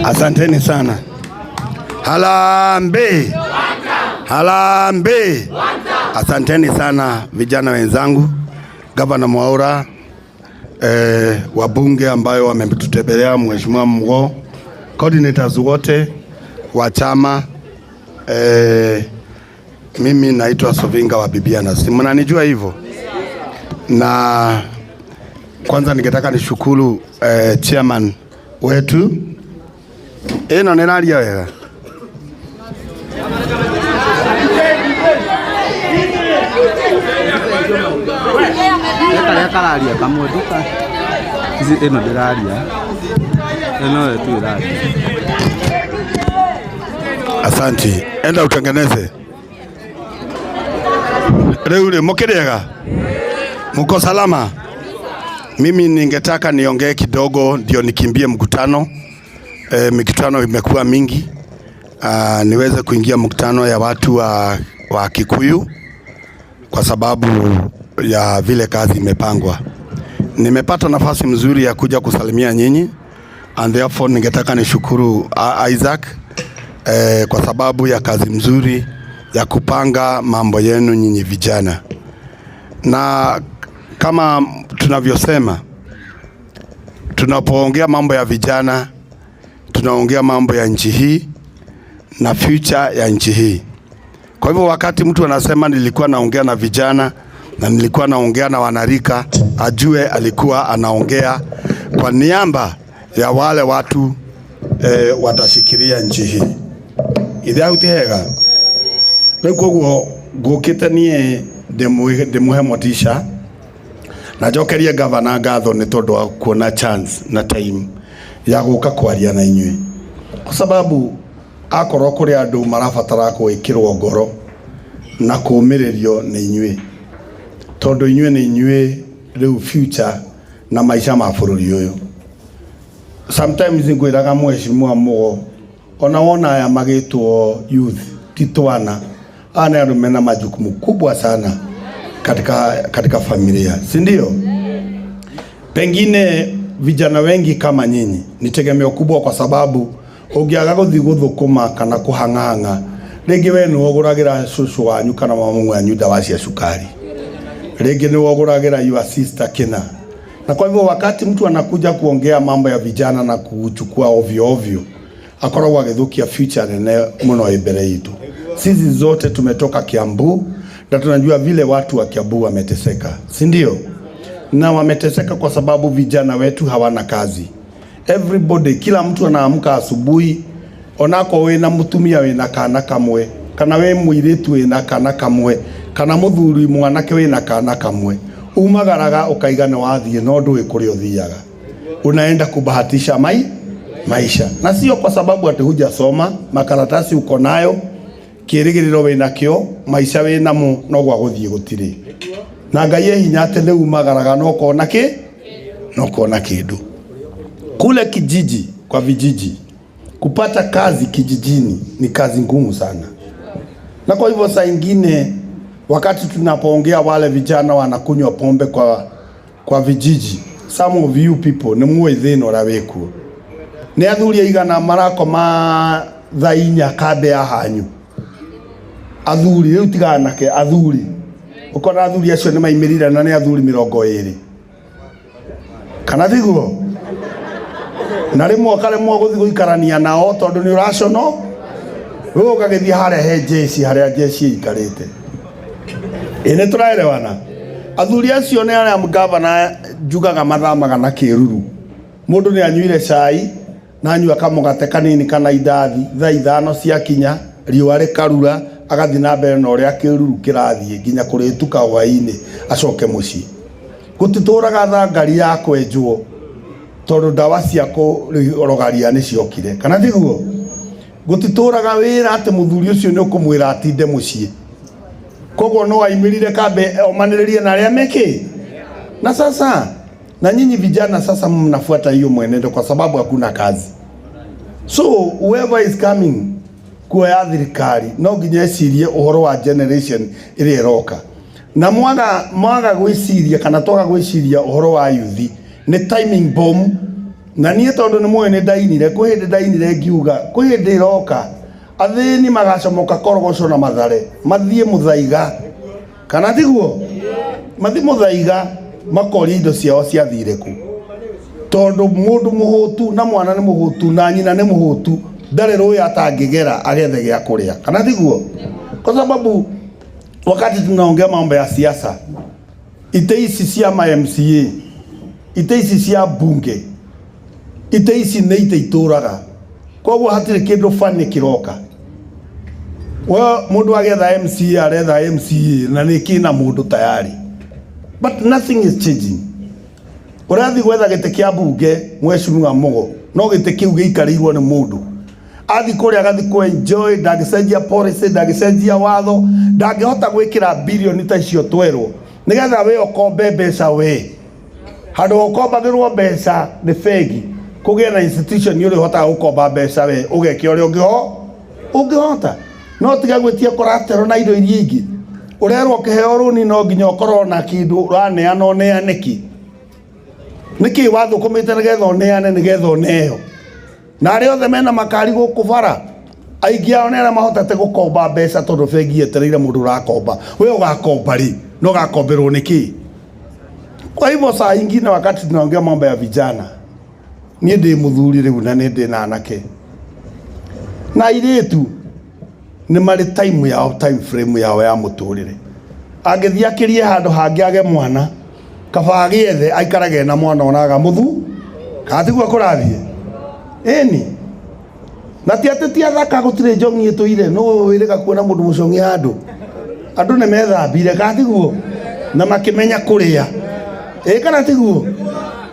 Asanteni sana. Harambee! Harambee! Asanteni sana vijana wenzangu, Gavana Mwaura, wabunge ambayo wametutembelea, Mheshimiwa Mgo, coordinators wote wa chama. Mimi naitwa Sovinga wa Bibiana, si mnanijua hivyo? Na kwanza ningetaka nishukuru chairman wetu ĩno nĩ raria wega. Karĩa kararia kamwe nduka ici ĩno ndĩraria ĩno yo tu ĩraria. Asante, enda utengeneze. Rĩu rĩ mũkĩrĩega, mko salama? Mimi ningetaka niongee kidogo ndio nikimbie mkutano. Mikutano imekuwa mingi. Niweze kuingia mkutano ya watu wa Kikuyu kwa sababu ya vile kazi imepangwa. Nimepata nafasi mzuri ya kuja kusalimia nyinyi and therefore ningetaka nishukuru Isaac kwa sababu ya kazi mzuri ya kupanga mambo yenu nyinyi vijana, na kama tunavyosema, tunapoongea mambo ya vijana tunaongea mambo ya nchi hii na future ya nchi hii. Kwa hivyo wakati mtu anasema nilikuwa naongea na vijana na nilikuwa naongea na wanarika, ajue alikuwa anaongea kwa niaba ya wale watu watashikilia nchi hii. Ithe hau ti hega? Rĩu koguo ngũkĩte niĩ ndĩmũhe motisha na njokerie gavana ngatho nĩ tondũ wa kuona chance na time ya gũka kwaria na inyuĩ, kwa sababu akorwo kũrĩ andũ marabatara gwĩkĩrwo ngoro na kũũmĩrĩrio nĩ inyuĩ, tondũ inyuĩ nĩ inyuĩ rĩu future na maica ma bũrũri ũyũ. Sometimes ngwĩraga mheshimiwa Mugo, ona wona aya magĩtwo youth ti twana, aya nĩ andũ mena majukumu kubwa sana katika familia, si ndio? Pengine vijana wengi kama nyinyi ni tegemeo kubwa, kwa sababu ũngĩaga gũthiĩ gũthũkũma kana kũhang'ang'a rĩngĩ we nĩwe ũgũragĩra cũcũ wanyu kana mamu wanyu ndawa cia cukari, rĩngĩ nĩwe ũgũragĩra your sister kina. Na kwa hivyo wakati mtu anakuja kuongea mambo ya vijana na kuchukua ovyo ovyo, akoragwo agĩthũkia future nene mũno ĩ mbere itu. Sisi zote tumetoka Kiambu na tunajua vile watu wa Kiambu wameteseka, si ndio? Na wameteseka kwa sababu vijana wetu hawana kazi. Everybody, kila mtu anaamka asubuhi onako wina mutumia wina kana kamwe kana we muiritu wina kana kamwe kana muthuri mwanake wina kana kamwe, umagaraga ukaiga nĩ wathiĩ no ndũĩ kũrĩa ũthiaga, unaenda kubahatisha maisha, na sio kwa sababu ati hujasoma, makaratasi uko nayo, kĩrĩgĩrĩro wĩnakĩo, maica wĩnamo, no gwa gũthiĩ gũtirĩ. Na Ngai e hinya atĩ nĩ umagaraga no kona kĩ no kona kĩndũ. Kule kijiji kwa vijiji kupata kazi kijijini ni kazi ngumu sana, na kwa hivyo saa ingine wakati tunapoongea wale vijana wanakunywa pombe kwa vijiji, some of you people nĩ muĩ thĩna ũrĩa wĩkuo. Nĩ athuri aigana marakoma thaa 4 kambe ya hanyu? Athuri rĩu tiga anake, athuri ũkona athuri acio nĩ maimĩrire na nĩ athuri 20, kana tiguo? Na rĩmwe ũkaremwo gũthiĩ gũikarania nao tondũ nĩ ũracono rĩu ũgagĩthiĩ harĩa he jeshi, harĩa jeshi ĩikarĩte. Ĩ nĩ tũraelewana? Athuri acio nĩ arĩa gavana njugaga mathamaga na kĩruru. Mũndũ nĩ anyuire cai na anyua kamũgate kanini kana indathi, thaa 5 ciakinya riũa rĩkarura, agathiĩ na mbere na ũrĩa kĩruru kĩrathiĩ nginya kũrĩtuka hwaĩ-inĩ acoke mũciĩ. Gũtitũraga thangari ya kwenjwo tondũ ndawa cia kũrogaria nĩ ciokire, kana tiguo? Gũtitũraga wĩra atĩ mũthuri ũcio nĩ ũkũmwĩra atinde mũciĩ, koguo no aimĩrire kambe omanĩrĩrie na arĩa mekĩ. Na sasa na nyinyi vijana sasa mnafuata hiyo mwenendo kwa sababu hakuna kazi. So whoever is coming kuoya thirikari no nginya ecirie ũhoro wa generation ĩrĩa ĩroka, na mwaga gwĩciria kana twaga gwĩciria ũhoro wa youth nĩ timing bomb. Na niĩ tondũ nĩ mũĩ nĩ ndainire, kwĩ hĩndĩ ndainire ngiuga kwĩ hĩndĩ ĩroka athĩni magacomoka Korogoco na Mathare mathiĩ Mũthaiga, kana tiguo? Mathiĩ Mũthaiga makoria indo ciao ciathire kũ, tondũ mũndũ mũhũtu na mwana nĩ mũhũtu na nyina nĩ mũhũtu, ndarĩ rũĩ atangĩgera agethe gĩa kũrĩa, kana tiguo? Kwa sababu wakati tunaongea mambo ya siasa, ite ici cia ma MCA, ite ici cia bunge, ite ici nĩ ite itũraga, koguo hatirĩ kĩndũ bani kĩroka. We mũndũ agetha MCA aretha MCA na nĩ kĩna mũndũ tayari, but nothing is changing. Ũrathiĩ gwetha gĩtĩ kĩa bunge mheshimiwa Mugo, no gĩtĩ kĩu gĩikarĩirwo nĩ mũndũ athi kũrĩa agathiĩ kũ enjoy, ndangĩcenjia policy, ndangĩcenjia watho, ndangĩhota gwĩkĩra bilioni ta icio twerwo nĩgetha we ũkombe mbeca. We handũ ũkombagĩrwo mbeca nĩ bengi, kũgĩe na institution ũrĩa ũhotaga gũkomba mbeca, we ũgeke ũrĩa ũngĩhota, no tiga gwĩtia collateral na indo iria ingĩ. Ũrerwo ũkĩheo rũni no nginya ũkorwo na kĩndũ ũraneana. Ũneane kĩ? Nĩkĩ wathũkũmĩte nĩgetha ũneane, nĩgetha ũneo? Na arĩa othe mena makari gũkũ bara, aingĩ ao nĩ arĩa mahotete gũkomba mbeca, tondũ bengi yetereire mũndũ ũrakomba. We ũgakomba rĩ, na ũgakomberwo nĩ kĩ? Kwa hivyo saa ingine wakati tunaongea mambo ya vijana, niĩ ndĩ mũthuri rĩu na nĩ ndĩ na anake na airĩtu, nĩ marĩ time yao, time frame yao ya mũtũrĩre. Angĩthiĩ akĩrie handũ hangĩ age mwana, kaba agĩethe aikarage na mwana onaga mũthu, kana tiguo kũrathiĩ? Ĩni, na ti atĩ ti athaka, gũtirĩ njong'i ĩtũire no wĩrĩga kuona mũndũ mũcong'i handũ. Andũ nĩ methambire, kana tiguo? Na makĩmenya kũrĩa ĩ, kana tiguo?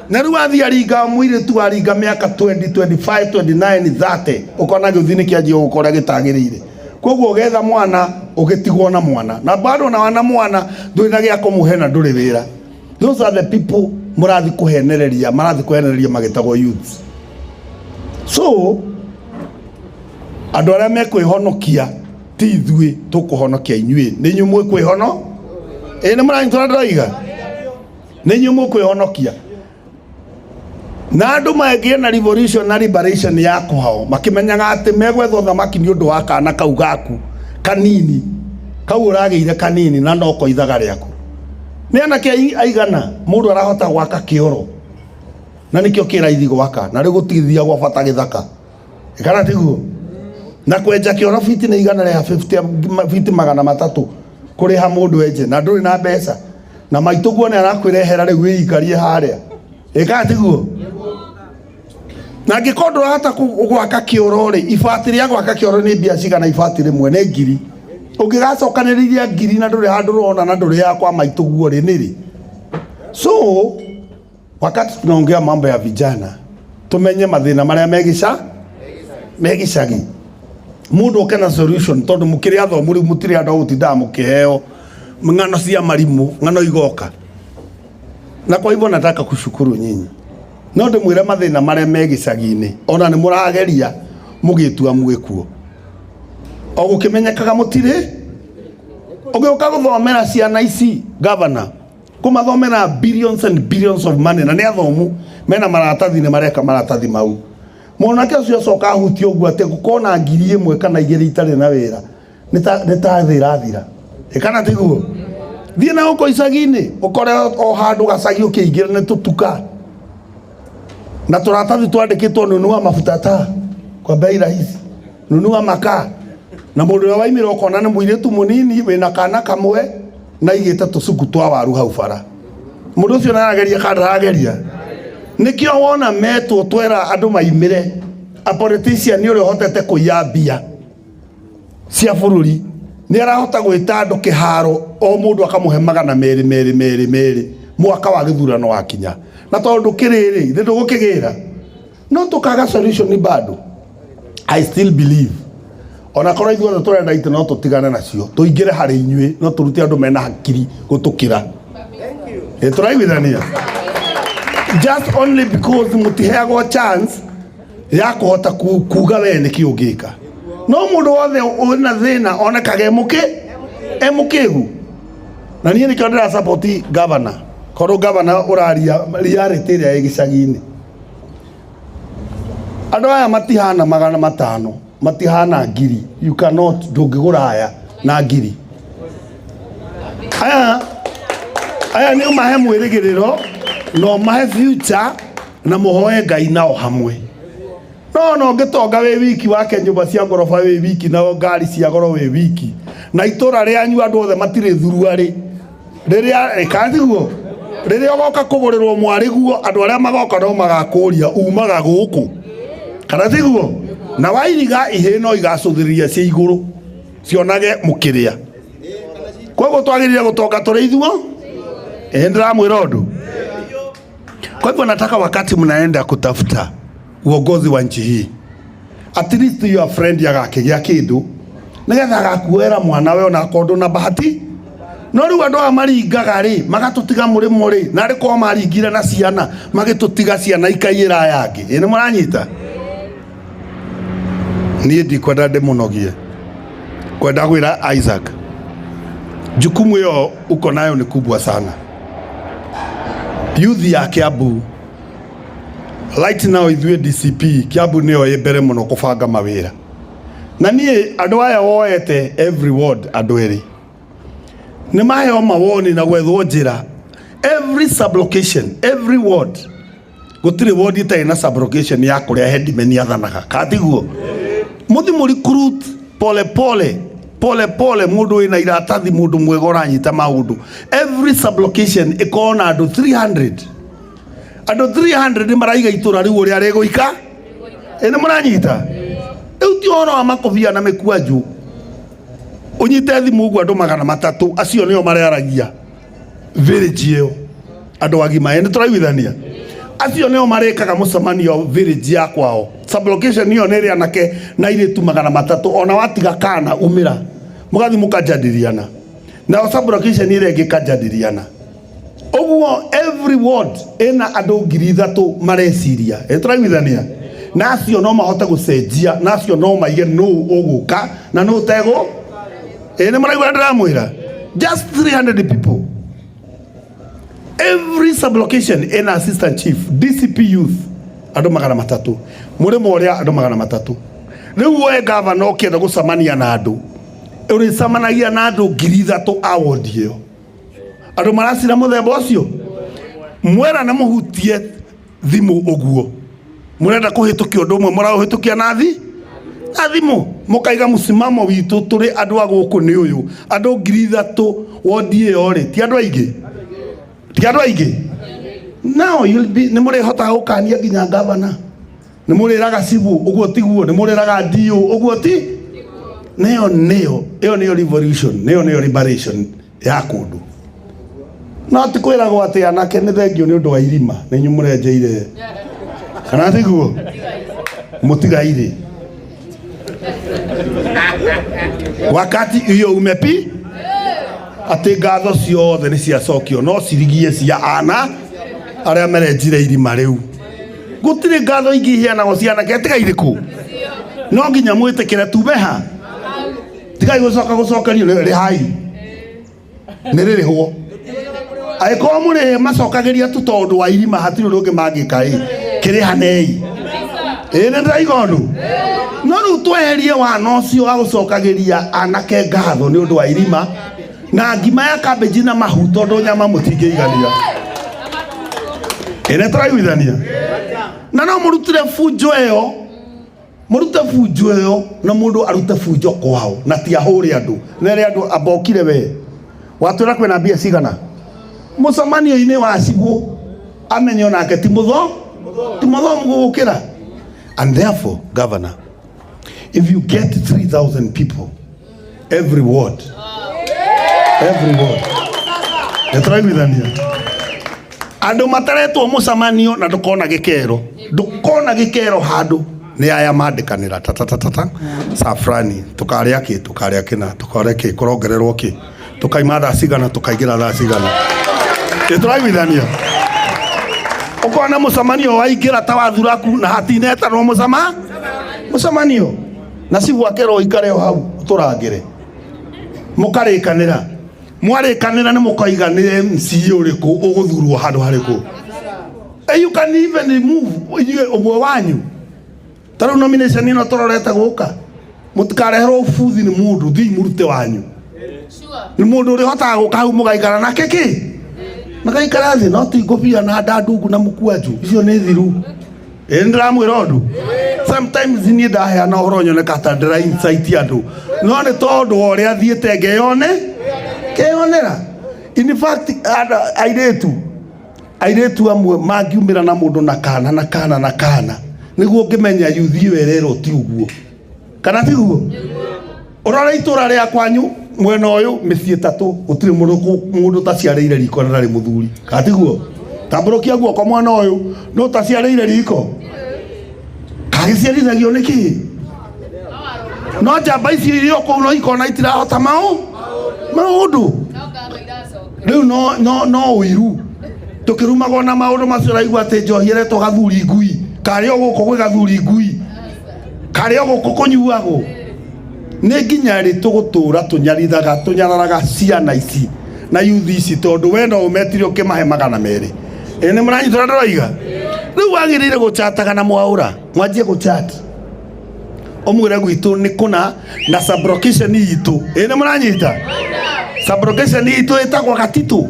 Na rĩu athiĩ aringa mũirĩtu aringa mĩaka 20, 25, 29, 30, ũkona gĩũthi nĩ kĩanjia gũkora gĩtagĩrĩire. Koguo ũgetha mwana, ũgĩtigwo na mwana, na bado na wana mwana ndũrĩ na gĩa kũmũhe na ndũrĩ wĩra. Those are the people mũrathi kũhenereria, marathi kũhenereria magĩtagwo youths. So andũ arĩa mekwĩhonokia ti ithuĩ tũkũhonokia inyuĩ, nĩ inyuĩ mwĩkwĩhono. Ĩ nĩ mũranyitũra ndĩroiga? Nĩ inyuĩ mũkwĩhonokia. Na andũ mangĩe na revolution na liberation ya kwao, makĩmenyaga atĩ megwetha ũthamaki nĩ ũndũ wa kana kau gaku kanini, kau ũragĩire kanini na noko ithaga rĩaku. Nĩ anake aigana mũndũ arahota gwaka kĩoro, na nĩkĩo kĩ raithi gwaka, na rĩu gũtithiagwo bata gĩthaka, kana tiguo? Na kwenja kĩoro fiti nĩ 150, fiti 300 kũrĩha mũndũ enje, na ndũrĩ na mbeca, na maitũ guo nĩ arakwĩrehera rĩu wĩikarie harĩa, ĩ kana tiguo? Na angĩkorwo ndũrahota gwaka kĩoro rĩ, ibati rĩa gwaka kĩoro nĩ mbia cigana? Ibati rĩmwe nĩ ngiri. Ũngĩgacokanĩrĩria ngiri na ndũrĩ handũ ũrona na ndũrĩ ya kwa maitũ guo rĩ, nĩ rĩ? So wakati tunaongea mambo ya vijana, tumenye mathĩna marĩa me gĩcagi, mũndũ oke na solution, tondũ mũkĩrĩ athomu rĩu, mũtirĩ andũ a gũtindaga mũkĩheo ng'ano cia marimũ, ng'ano igoka. Na kwa hivyo nataka kushukuru nyinyi, no ndĩmwĩre mathĩna marĩa me gĩcagi-inĩ, ona nĩ mũrageria mũgĩtua mwĩkuo o gũkĩmenyekaga mũtirĩ. Ũgĩũka gũthomera ciana ici, governor, kũmathomera billions and billions of money, na nĩ athomu mena maratathi, nĩ mareka maratathi mau. Mwanake ũcio acoka ahutie ũguo atĩ gũkorwo na 1000 kana 2 itarĩ na wĩra, nĩ ta thĩ ĩrathira, ĩ kana tiguo? Thiĩ na gũkũ icagi-inĩ ũkore o handũ gacagi ũkĩingĩra nĩ tũtuka na tũratathi twandĩkĩtwo, "Nunua mafuta taa kwa bei rahisi, nunua makaa." Na mũndũ ũrĩa waimĩra ũkona nĩ mũirĩtu mũnini wĩna kana kamwe na aigĩte tũcuku twa waru hau bara. Mũndũ ũcio nĩarageria kana ndarageria? Nĩkĩo wona metwo twera andũ maimĩre. A politician nĩ ũrĩa ũhotete kũiya mbia cia bũrũri, nĩ arahota gwĩta andũ kĩharo, o mũndũ akamũhe 200 200 200 mwaka wa gĩthurano wakinya. Na tondũ kĩrĩrĩ nĩ ndũgũkĩgĩra, no tũkaga solution bado. I still believe ona korwo ithuothe tũrenda itĩ, no tũtigane nacio tũingĩre harĩ inyuĩ, no tũrute andũ mena hakiri gũtũkĩra. Ĩ tũraiguithania? Just only because mũtiheagwo chance ya kũhota kuga we nĩkĩ ũngĩka, no mũndũ wothe wĩna thĩna onekaga e mũkĩgu. Na niĩ nĩkĩo ndĩra support governor, korwo governor ũraria reality ĩrĩa ĩ gĩcagi-inĩ. Andũ aya matihana 500, matihana ngiri. You cannot, ndũngĩgũra aya na ngiri. Aya aya nĩ ũmahe mwĩrĩgĩrĩro na ũmahe future na mũhoe Ngai nao hamwe. No no ũngĩtonga wĩ wiki wake nyũmba cia ngoroba wĩ wiki na ngari cia goro wĩ wiki na itũra rĩanyu andũ othe matirĩ thuruarĩ rĩrĩa ĩkatiguo rĩrĩa ũgoka kũgũrĩrwo mwarĩguo andũ arĩa magoka no magakũria umaga gũkũ kana tiguo na wairiga ihĩ no igacũthĩrĩria cia igũrũ cionage mũkĩrĩa. Koguo twagĩrĩire gũtonga tũrĩ ithuo. Ĩ ndĩramwĩra ũndũ. Kwa hivyo nataka wakati mnaenda kutafuta uongozi wa nchi hii, at least your friend agakĩgĩa kĩndũ nĩgetha agakuoera mwana we onakorwo ndũna bahati. No rĩu andũ aya maringaga rĩ magatũtiga mũrĩmo rĩ, narĩ korwo maringire na ciana magĩtũtiga ciana ikaiyĩra aya angĩ. Ĩ nĩ mũranyita? Niĩ ndikwenda ndĩmũnogie, kwenda gwĩra Isaac jukumu ĩyo uko nayo ni kubwa sana. Youth ya Kiambu right now, ithuĩ DCP Kiambu nĩyo ĩ mbere mũno kũbanga mawĩra, na niĩ andũ aya woete every ward andũ erĩ nĩ maheo mawoni na gwethwo njĩra every sublocation, every ward. Gũtirĩ ward ĩtarĩ na sublocation ya kũrĩa headman athanaga, katiguo mũthi mũ recruit pole pole pole pole mũndũ wĩna iratathi, mũndũ mwega ũranyita maũndũ. Every sublocation ĩkorwo na andũ 300. Andũ 300 nĩ maraiga itũra rĩu ũrĩa rĩgũika. Ĩ nĩ mũranyita? Rĩu ti ũhoro wa makobia na mĩkwanjũ. Ũnyite thimũ ũguo andũ 300 acio nĩo marĩaragia village ĩyo, andũ agima. Ĩ nĩ tũraiguithania? Acio nĩo marĩkaga mũcemanio village ya kwao. Sublocation ĩyo nĩ ĩrĩ anake na airĩtu 300, ona watiga kana umĩra mũgathiĩ mũkajadiliana nayo sublocation ĩrĩa ĩngĩ ĩkajadiliana ũguo. Every ward ĩna andũ 3000 mareciria. Ĩ tũraiguithania? Na acio no mahote gũcenjia, na acio no maige nũ ũgũka na nũ ũtegũ. Ĩ nĩ mũraigua ndĩramwĩra? Just 300 people, every sublocation ĩna assistant chief, DCP youth andũ 300, mũrĩmo ũrĩa andũ 300. Rĩu we gavana ũkĩenda gũcemania na andũ, ũrĩcemanagia na andũ 3000 a ward ĩyo. Andũ maracira mũthemba ũcio mwera na mũhutie thimũ ũguo mũrenda kũhĩtũkia ũndũ ũmwe, mũraũhĩtũkia na thimũ, mũkaiga mũsimamo witũ tũrĩ andũ a gũkũ nĩ ũyũ. Andũ 3000 wondi ĩyo rĩ, ti andũ aingĩ, ti andũ aingĩ. Now you'll be nĩ mũrĩhotaga gũkania nginya gavana, nĩ mũrĩraga cibũ ũguo tiguo, nĩ mũrĩraga DO ũguo ti nĩyo nĩyo ĩyo nĩyo revolution, nĩyo nĩyo liberation ya kũndũ. No ti kwĩragwo atĩ anake nĩ thengio nĩ ũndũ wa irima nĩ inyuĩ mũrenjeire, kana tiguo mũtigairĩ wakati hiyo umepi atĩ ngatho ciothe nĩ ciacokio no cirigie cia ana arĩa merenjire irima rĩu. Gũtirĩ ngatho ingĩ iheanagwo cia anake tiga irĩkũ. No nginya mwĩtĩkĩre tume ha tigai gũcoka gũcokerio rĩhai nĩ rĩrĩhwo. Angĩkorwo mũrĩ macokagĩria tu tondũ wa irima, hatirĩ ũndũ ũngĩ mangĩka ĩ kĩrĩhanei. Ĩ nĩ ndĩraiga ũndũ? No rĩu tweherie wana ũcio wa gũcokagĩria anake ngatho nĩ ũndũ wa irima na ngima ya cabbage na mahu, tondũ nyama mũtingĩigania. Ĩ nĩ tũraiguithania? Na no mũrutire bunjo ĩyo, mũrute bunjo ĩyo, na mũndũ arute bunjo kwao na ti ahũre andũ nere andũ ambokire. We watwĩra kwĩna mbia cigana mũcemanio-inĩ wa cibũ, amenye onake ti mũtho ti mũthomu gũgũkĩra. And therefore, governor, if you get 3000 people every ward, every ward, nĩtũraiguithania, andũ mataretwo mũcemanio na ndũkona gĩkero, ndũkona gĩkero handũ nĩ aya mandĩkanĩra tatatatata saa fulani tũkarĩa kĩ, tũkarĩa kĩna, tũkarĩa kĩ, kũrongererwo kĩ, tũkaima thaa cigana, tũkaingĩra thaa cigana. Ĩ tũraiguithania? Ũkona mũcemanio waingĩra ta wathuraku na hatinetanwo mũcemanio na cibũ akerwo ikare o hau ũtũrangĩre. Mũkarĩkanĩra, mwarĩkanĩra nĩ mũkaiga nĩ MC ũrĩkũ ũgũthurwo handũ harĩkũ. You can even remove inyuĩ ũmwe wanyu. Ta rĩu nomination ĩno tũrorete gũka, mũtikareherwo ũbuthi nĩ mũndũ, thiĩi mũrute wanyu. Nĩ mũndũ ũrĩa ũhotaga gũka hau mũgaikara nake kĩ magaikara thĩ, no ti ngũbia na ndandungu na mũkwanju, icio nĩ thiru. Ĩ nĩndĩramwĩra ũndũ, sometimes niĩ ndaheana ũhoro nyoneka ta ndĩra insight andũ, no nĩ tondũ wa ũrĩa thiĩte ngeyone ngeyonera. In fact, airĩtu amwe mangiumĩra na mũndũ na kana na kana na kana, nĩguo ũngĩmenya yuthi ĩyo ĩrerwo ti ũguo kana tiguo. Ũrore itũra rĩa kwanyu mwena ũyũ, mĩciĩ ĩtatũ gũtirĩ mũndũ ũtaciarĩire riko na ndarĩ mũthuri, kana tiguo? Tambũrũkia guoko mwena ũyũ, nũ ũtaciarĩire riko? Kagĩciarithagio nĩ kĩ? No njamba icio iria kũu no ikona itirahota maũndũ rĩu, no no no ũiru tũkĩrumagwo na maũndũ macio. Ũraigua atĩ njohi ĩretwo gathuri ngui, karĩ o gũkũ gwĩ gathuri ngui, karĩ o gũkũ kũnyuagwo. Nĩ nginya rĩ tũgũtũra tũnyarithaga tũnyararaga ciana ici na yuthi ici, tondũ we no ũmetire ũkĩmahe 200? Ĩ nĩ mũranyita ũrĩa ndĩroiga? Rĩu wagĩrĩire gũchataga na mwaũra, mwanjie gũchat, ũmwĩre gwitũ nĩ kũna na sublocation itũ. Ĩ nĩ mũranyita? Sublocation itũ ĩtagwo Gatitũ,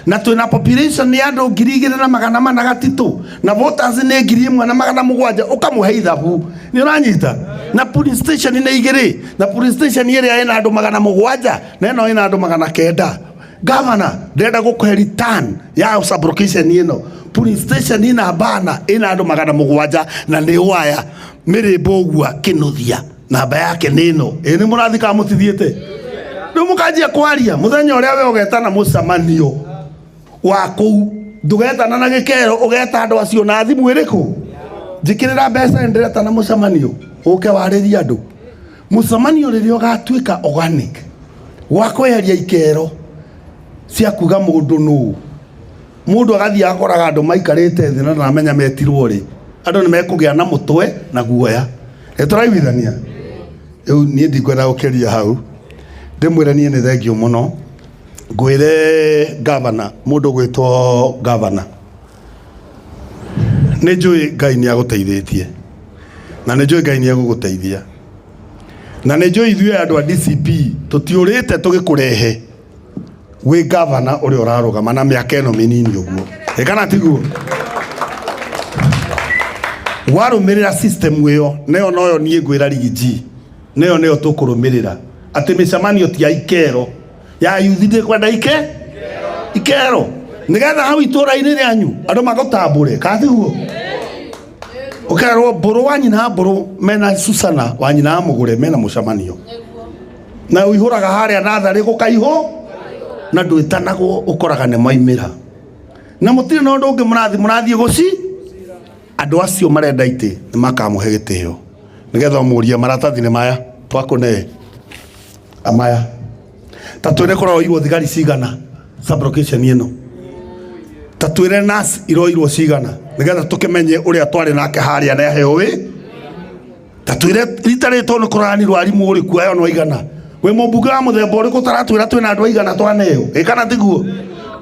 na twĩna population ya andũ 2400 Gatitũ, na voters nĩ 1700. Ũkamũhe ithabu, nĩ ũranyita? Na police station nĩ igĩrĩ, na police station ĩrĩa ĩna andũ 700 na ĩno ĩna andũ 900. Gavana, ndĩrenda gũkũhe return ya sublocation ĩno. Police station namba na ĩna andũ 700 na nĩ waya mĩrĩmbo ũguo kĩnuthia, namba yake nĩ ĩno. Ĩ nĩ mũrathi kana mũtithiĩte? Rĩu mũkanjia kwaria mũthenya ũrĩa we ũgetana mũcemanio wa kũu, ndũgetana na gĩkero, ũgeta andũ acio na thimũ ĩrĩkũ? Njĩkĩrĩra mbeca, ndĩretana mũcemanio, ũke warĩrie andũ. Mũcemanio rĩrĩa ũgatuĩka organic wa kweheria ikero cia kuga mũndũ nũ, mũndũ agathiĩ akoraga andũ maikarĩte thĩ na ndaramenya metirwo rĩ, andũ nĩ mekũgĩa na mũtwe na guoya. Nĩ tũraiguithania? Rĩu niĩ ndikwenda gũkĩria hau, ndĩmwĩre niĩ nĩ thengio mũno. Ngwĩre gavana, mũndũ gwĩtwo gavana, nĩ njũĩ Ngai nĩ agũteithĩtie, na nĩ njũĩ Ngai nĩ egũgũteithia, na nĩ njũĩ ithuĩ andũ a DCP tũtiũrĩte tũgĩkũrehe wĩ gavana ũrĩa ũrarũgama na mĩaka ĩno mĩnini ũguo. Ĩ kana tiguo? Warũmĩrĩra system ĩyo, nayo noyo niĩ ngwĩra Riggy G, nayo nĩyo tũkũrũmĩrĩra, atĩ mĩcemanio ti ya ikero ya yuthi, ndĩkwenda ike ikero, nĩgetha hau itũra-inĩ rĩanyu andũ magũtambũre, kana tiguo? Ũkerwo mbũrũ wa nyina mbũrũ mena Susana wa nyina wa mũgũre mena mũcemanio, na ũihũraga harĩa natharĩ gũkaihũ na ndwĩtanagwo, ũkoraga nĩ maimĩra na mũtirĩ na ũndũ ũngĩ mũrathiĩ mũrathiĩ gũci. Andũ acio marenda itĩ nĩ makamũhe gĩtĩo, nĩgetha ũmũrie maratathi nĩ maya twakũne amaya, ta twĩre kũroirwo thigari cigana sublocation ĩno, ta twĩre nurse iroirwo cigana, nĩgetha tũkĩmenye ũrĩa twarĩ nake harĩa na aheo wĩ, ta twĩre rita rĩrĩ tondũ nĩ kũranirwo arimũ ũrĩ kuoya no aigana. Wĩ mũmbunge wa mũthemba ũrĩkũ ũtaratwĩra twĩna andũ aigana twaneo? Ĩ kana tiguo?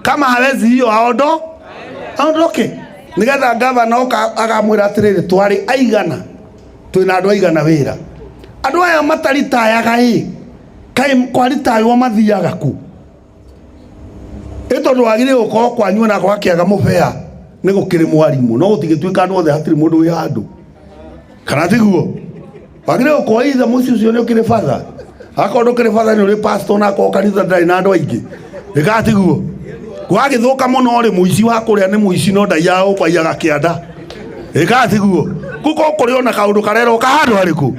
Kama hawezi hiyo, aondoke, nĩgetha gavana oka akamwĩra atĩrĩrĩ, twarĩ aigana, twĩna andũ aigana wĩra. Andũ aya mataritayaga ĩ kaĩ kwaritaywo mathiaga ku? Ĩ tondũ wagĩrĩire gũkorwo kwanyu ona gwakĩaga mũbea nĩ gũkĩrĩ mwarimũ, no gũtingĩtuĩka andũ othe hatirĩ mũndũ wĩ handũ, kana tiguo? Wagĩrĩire gũkorwo ithe mũciĩ ũcio nĩ ũkĩrĩ batha, akorwo ndũkĩrĩ batha nĩ ũrĩ pastor, na akorwo kanitha ndarĩ na andũ aingĩ. Ĩkaa tiguo? Gwagĩthũka mũno rĩ, mũici wa kũrĩa nĩ mũici, no ndaiyaga gũkũ, aiyaga kĩanda. Ĩkaa tiguo? Gũkorwo kũrĩ ona kaũndũ kareroka handũ harĩkũ,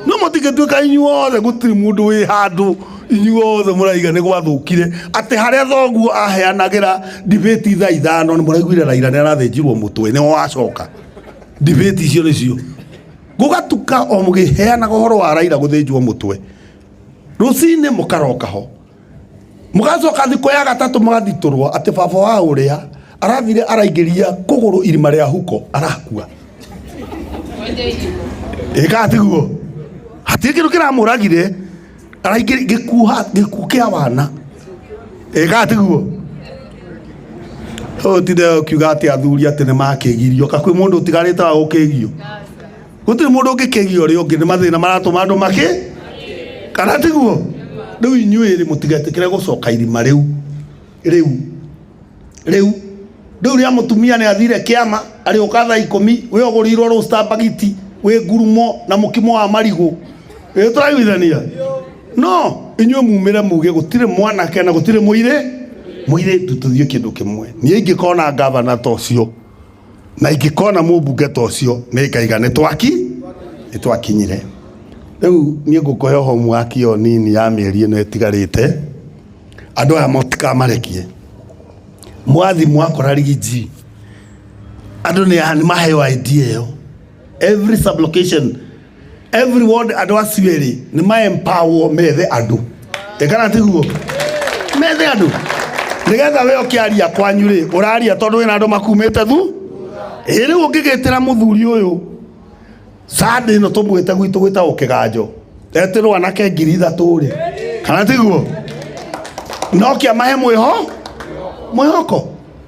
no mũtingĩtuĩka inyuothe gũtirĩ mũndũ wĩ handũ, inyuothe mũraiga nĩ gwathũkire, atĩ harĩa thoguo aheanagĩra debate thaa 5. Nĩ mũraiguire Raila nĩ arathĩnjirwo mũtwe, nĩho wacoka debate icio nĩcio gũgatuka o mũgĩheanaga ũhoro wa Raila gũthĩnjwo mũtwe, rũcinĩ mũkaroka ho, mũgacoka thikũ ya gatatũ mũgathitũrwo atĩ baba wa ũrĩa arathire araingĩria kũgũrũ irima rĩa huko arakua. Ĩkaa tiguo? Hatirĩ kĩndũ kĩramũragire, araingĩria gĩkuũ kĩa wana. Ĩkaa tiguo? Ũtinde ũkiuga atĩ athuri atĩ nĩ makĩgirio, ka kwĩ mũndũ ũtigarĩte wa gũkĩgio? Gũtirĩ mũndũ ũngĩkĩgia ũrĩa ũngĩ, nĩ mathĩna maratũma andũ makĩ kana tiguo? Rĩu inyuĩ rĩ, mũtigetĩkĩre gũcoka irima rĩu rĩu rĩu rĩu rĩa mũtumia nĩ athire kĩama arĩũka thaa 10, we ũgũrĩirwo roaster mbagiti wĩ ngurumo na mũkimo wa marigũ. Ĩ tũraiguithania? No inyuĩ mumĩre muge gũtirĩ mwanake na gũtirĩ mũirĩtu, tũthiĩ kĩndũ kĩmwe. Niĩ ingĩkona gavana ta ũcio na ingĩkona mũmbunge ta ũcio, nĩ ngaiga nĩ twaki nĩ twakinyire. Rĩu niĩ ngũkũhe homework ĩyo nini ya mĩeri ĩno ĩtigarĩte. Andũ aya mũtikamarekie, mwathi mwakora Rigiji, andũ nĩ maheo idea ĩyo. Every sublocation, every ward, andũ acio erĩ nĩ ma empower methe andũ. Ĩkana tiguo? Methe andũ nĩgetha we ũkĩaria kwanyu rĩ, ũraria tondũ wĩna andũ makumĩte thu. Ĩ rĩu ũngĩgĩtĩra mũthuri ũyũ sande ĩno tũmwĩte gwitũ gwĩtagwo kĩganjo, etĩrwo anake 3000 rĩ, kana tiguo? No kĩamahe mwĩhoko,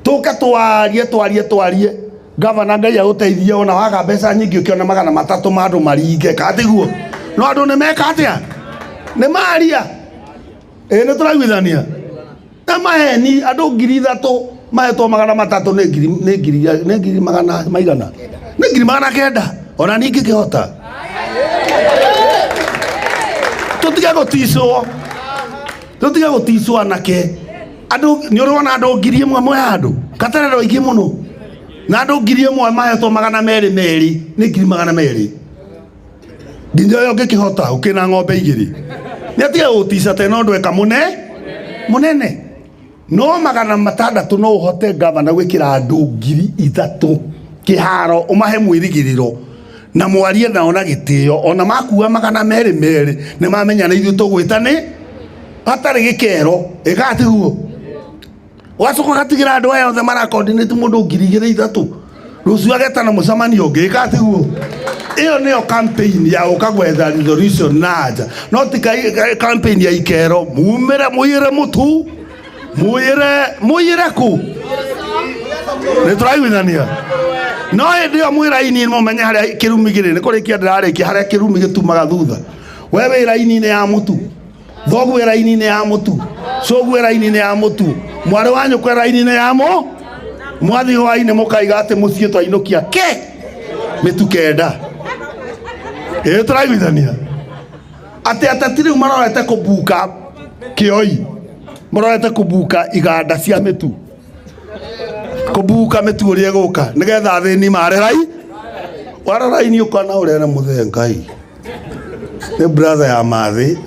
tũke twarie twarie twarie. Gavana, Ngai agũteithie, ona waga mbeca nyingĩ, ũkĩona 300 ma andũ maringe, kana tiguo? No andũ nĩ meka atĩa? Nĩ maria. Ĩ nĩ tũraiguithania na maheni? Andũ 3000 mahetwo 300 nĩ ngiri nĩ ngiri nĩ ngiri magana maigana? Nĩ 900,000. Ona niĩ ingĩkĩhota. Tũtige gũticwo, tũtige gũticwo anake. Andũ nĩ ũrĩ wona andũ 1000 mwe handũ katarero aingĩ mũno, na andũ 1000 mahetwo 200 200 nĩ 200,000. Nginya ũyũ ũngĩkĩhota ũkĩna ng'ombe igĩrĩ nĩ atige gũtica te no ndweka mũne mũnene. No 600 no ũhote, gavana, gwĩkĩra andũ 3000 kĩharo, ũmahe mwĩrigĩrĩro na mwarie nao na gĩtĩo. Ona makua 200 200 nĩ mamenya nĩ ithuĩ tũgwĩta, nĩ hatarĩ gĩkero. Ĩkaa tiguo? Ũgacoka ũgatigĩra andũ aya othe maracoordinate mũndũ 2000 3 rũciũ agetana mũcemanio ũngĩ. Ĩkaa tiguo? Ĩyo nĩyo campaign ya gũka gwetha resolution na nja, no ti campaign ya ikero mumĩre mũiyĩre mũtu, mũiyĩre mũiyĩre kũ. Nĩ tũraiguithania? No hĩndĩ ĩyo mwĩ raini, mũmenye harĩa kĩrumi gĩrĩ. Nĩ kũrĩkia ndĩrarĩkia, harĩa kĩrumi gĩtumaga thutha. We wĩ raini-inĩ ya mũtu, thoguo ĩ raini-inĩ ya mũtu, cũguo ĩ raini-inĩ ya mũtu, mwarĩ wa nyũkwa ĩ raini-inĩ ya mũ. Mwathiĩ hwainĩ mũkaiga atĩ mũciĩ twainũkia ke mĩtu 9. Ĩ tũraiguithania atĩ ateti rĩu marorete kũbuka kĩoi, marorete kũbuka iganda cia mĩtu, kũbuka mĩtu ũrĩa ĩgũka nĩgetha athĩni mare rai wara raini, ũkona ũrĩa nĩ mũthee Ngai nĩ brother ya mathĩ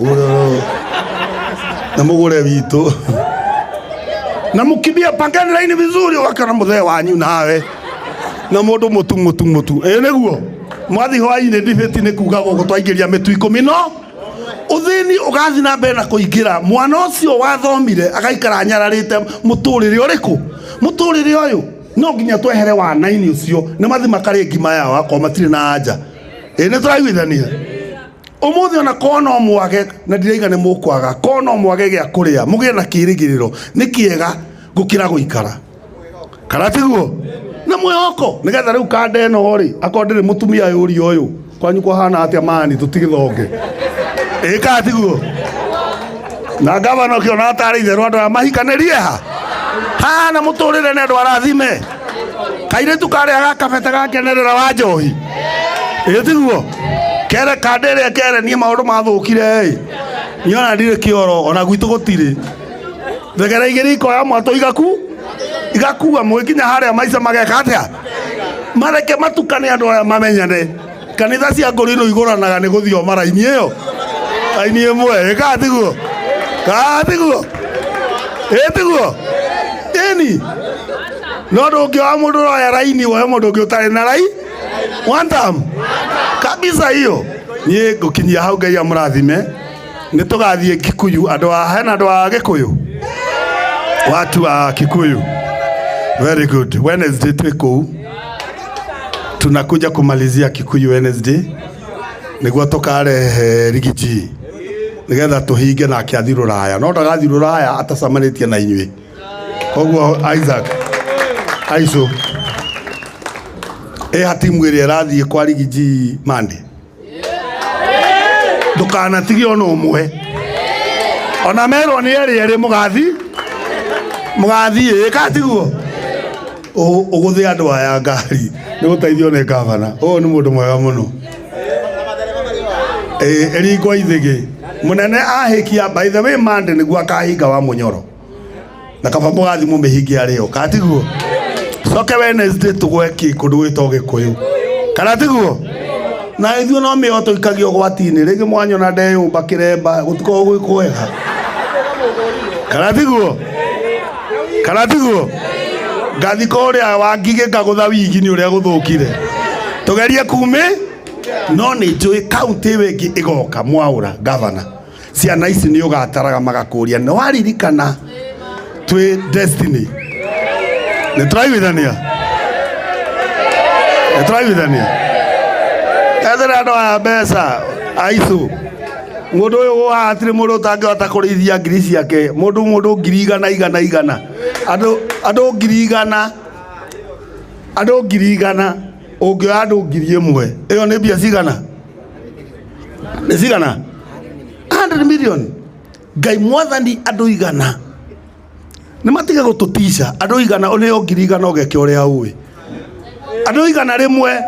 na mũgũre witũ na mũkimbia, pangeni laini vizuri, ũgakora mũthee wanyu nawe na mũndũ mũtu mũtu mũtu. Ĩ nĩguo mwathi hwainĩ debate nĩ kuga gũkũ twaingĩria mĩtu 10, no ũthĩni ũgathiĩ na mbere na kũingĩra. Mwana ũcio wathomire agaikara anyararĩte mũtũrĩre ũrĩkũ? Mũtũrĩre ũyũ no nginya twehere wana-inĩ ũcio, nĩ mathi makarĩe ngima yao akorwo matirĩ na anja. Ĩ nĩ tũraiguithania? Ũmũthĩ ona korwo no mwage, na ndiraiga nĩ mũkwaga, korwo no mwage gĩa kũrĩa, mũgĩe na kĩĩrĩgĩrĩro nĩ kĩega gũkĩra gũikara, kana tiguo? Na mwĩhoko nĩgetha rĩu kanda ĩno rĩ, akorwo ndĩrĩ mũtumia yũria ũyũ kwanyu kwahana atĩa, mani tũtigĩthonge. Ĩ kana tiguo? Na gavana ũkĩona atarĩ itherũ, andũ aya mahikanĩrie ha hana mũtũrĩre nĩ andũ arathime. Kairĩtu karĩa gakabete gakenerera wa njohi. Ĩ tiguo? Kere kanda ĩrĩa kere niĩ maũndũ mathũkire ĩ niĩ ona ndirĩ kĩoro, ona gwitũ gũtirĩ thegere igĩrĩ ikoya mwatũ igaku igakua mwĩkinya harĩa maica mageka atĩa? Mareke matukane, andũ aya mamenyane. Kanitha cia ngũrinũ igũranaga nĩ gũthioma raini ĩyo, raini ĩmwe. Ĩ tiguo? Kaa tiguo? Ĩ tiguo? Ĩni no ndũngĩoya mũndũ ũroya raini, woe mũndũ ũngĩ ũtarĩ na rai one time kabisa. Hiyo niĩ ngũkinyia hau. Ngai amũrathime. Nĩ tũgathiĩ Kikuyu. Andũ a hena andũ a Gĩkũyũ, watu wa Kikuyu, very good. Wednesday twĩ kũu, tunakuja kumalizia Kikuyu Wednesday nĩguo tũkarehe Rigiji nĩgetha tũhinge nake athiĩ rũraya, no ndagathiĩ rũraya atacamanĩtie na inyuĩ. Koguo Isaac aico. Ĩha timu ĩrĩa ĩrathiĩ kwa Riggy G Monday. Ndũkanatige ona ũmwe. Ona merwo nĩ erĩ erĩ mũgathi mũgathiĩ ĩka tiguo ũgũthĩ andũ aya ngari nĩ gũteithio nĩ gavana. Ũyũ nĩ mũndũ mwega mũno. Ĩringwo ithĩgĩ mũnene ahĩkia, by the way, Monday nĩguo akahinga wa mũnyoro na kaba mũgathi mũmĩhinge arĩo katiguo coke Wednesday tũgweki kũndũ gwĩtwo Gĩkũyũ kana tiguo na ithuĩ no mĩo tũikagio ũgwati-inĩ rĩngĩ mwanyona ndeyũmba kĩremba gũtikoragwo gwĩ kwega kana tiguo kana tiguo ngathi kũrĩa wa ngigĩ ngagũtha wigi nĩ ũrĩa gũthũkire tũgerie kumĩ no nĩ njũĩ kaunti ĩyo ĩngĩ ĩgoka mwaũra gavana ciana ici nĩ ũgataraga magakũria nĩ waririkana twĩ destiny nĩ tũraiguithania nĩ tũraiguithania ethera andũ aya mbeca aicũ mũndũ ũyũ gũhaha hatirĩ mũndũ ũtangĩhota kũrĩithia ngiri ciake mũndũ mũndũ ngiri igana igana igana andũ andũ ngiri igana andũ ngiri igana ũngĩoya andũ 1000 ĩyo nĩ mbia cigana nĩ cigana 100 million. Ngai mwathani andũ igana nĩ matige gũtũtica andũ igana ũneo 100,000 ũgeke ũrĩa ũĩ andũ 100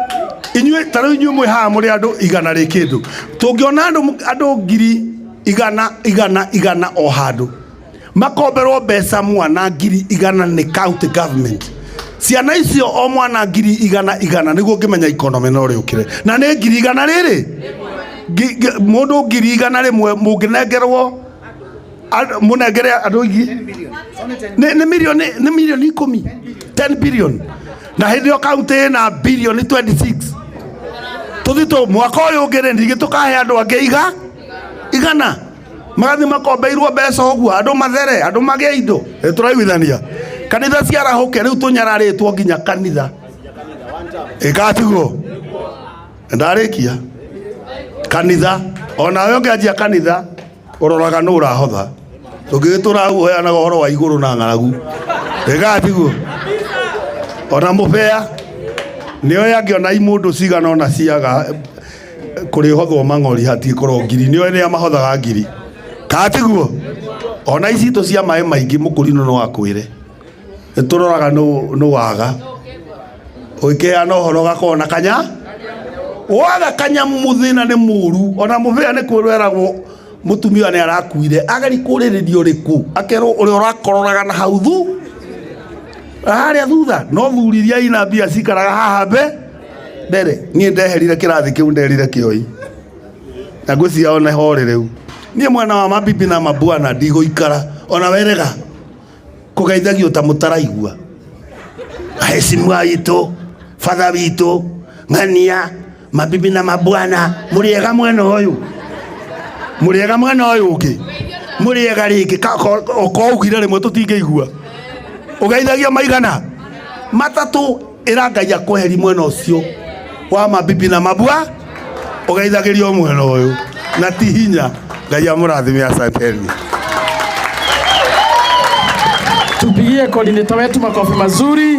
inyuĩ ta rĩu inyuĩ mwĩ haha mũrĩ andũ igana rĩ kĩndũ tũngĩona andũ andũ 100,000 igana igana o handũ makomberwo mbeca mwana 100,000 nĩ county government ciana icio o mwana 100,000 igana nĩguo ngĩmenya economy no rĩũkĩre na nĩ 100,000 rĩrĩ mũndũ 100,000 mũngĩnengerwo mũnengere andũ igi nĩ milioni nĩ milioni 10 10 billion na hĩndĩ ĩyo kaunti ĩna bilioni 26 tũthi tũ mwaka ũyũ ũngĩ rĩ ningĩ tũkahe andũ angĩ iga igana magathiĩ makombeirwo mbeca ũguo andũ mathere andũ magĩe indo. Nĩ tũraiguithania kanitha ciarahũke rĩu tũnyararĩtwo nginya kanitha ĩgatiguo ndarĩkia kanitha onawe ũngĩanjia kanitha ũroraga nũ ũrahotha tũngĩgĩtũra hau ũheanaga ũhoro wa igũrũ na ng'aragu ĩgatiguo ona mũbea nĩoĩ angĩona imũndũ cigana ona ciaga kũrĩhothwo mang'ori hatikorwo ngiri nĩoĩ nĩa mahothaga ngiri katiguo ona ici itũ cia maĩ maingĩ mũkũrinũ no akwĩre nĩtũroraga nũ waga ũngĩheana ũhoro ũgakorwo na kanya waga kanyamu thĩna nĩ mũru ona mũbĩa nĩ kwĩrwo eragwo mũtumia nĩ arakuire ageri kũrĩrĩrio rĩkũ akerwo ũrĩa ũrakororaga na hau thu harĩa thutha no thuri iria ina mbia cikaraga haha mbe mbere niĩ ndeherire kĩrathi kĩu nderire kĩoi na ngwĩciria ona horĩ rĩu niĩ mwena wa mabibi na mabwana ndigũikara ona werega kũgeithagio ta mũtaraigua aheshimiwa witũ batha witũ ng'ania mabibi na mabwana mũrĩega mwena ũyũ mũrĩega mwena ũyũ ũngĩ mũrĩega rĩngĩ okougire rĩmwe tũtingĩigua ũgeithagia maigana matatũ ĩra Ngai akweheri mwena ũcio wa mabibi na mabwa ũgeithagĩrio mwena ũyũ na ti hinya. Ngai amũrathime, asanteni. Tupigie coordinator wetu makofi mazuri.